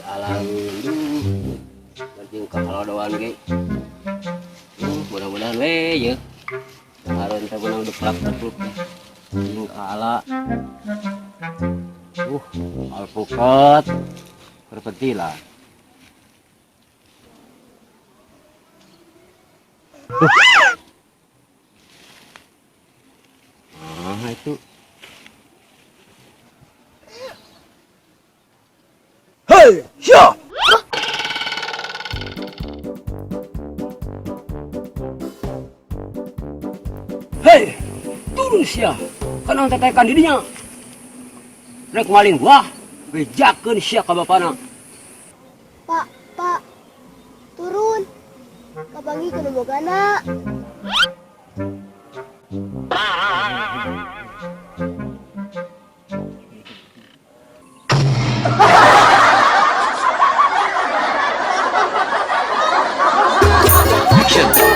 Alaun duh. Jeung kahalodoan ge. Mudah-mudahan we ye. Dahareun teh meunang deplak-depluk teh. Jeung kaala. Alpukat perpetilan. Ah, itu. Hei, sia! Hei, turun sia. Kan tetekan didinya. Rek maling wah, bejakeun sia ka bapana. Pak, Pak, turun. Kabangi kudu bogana. Action.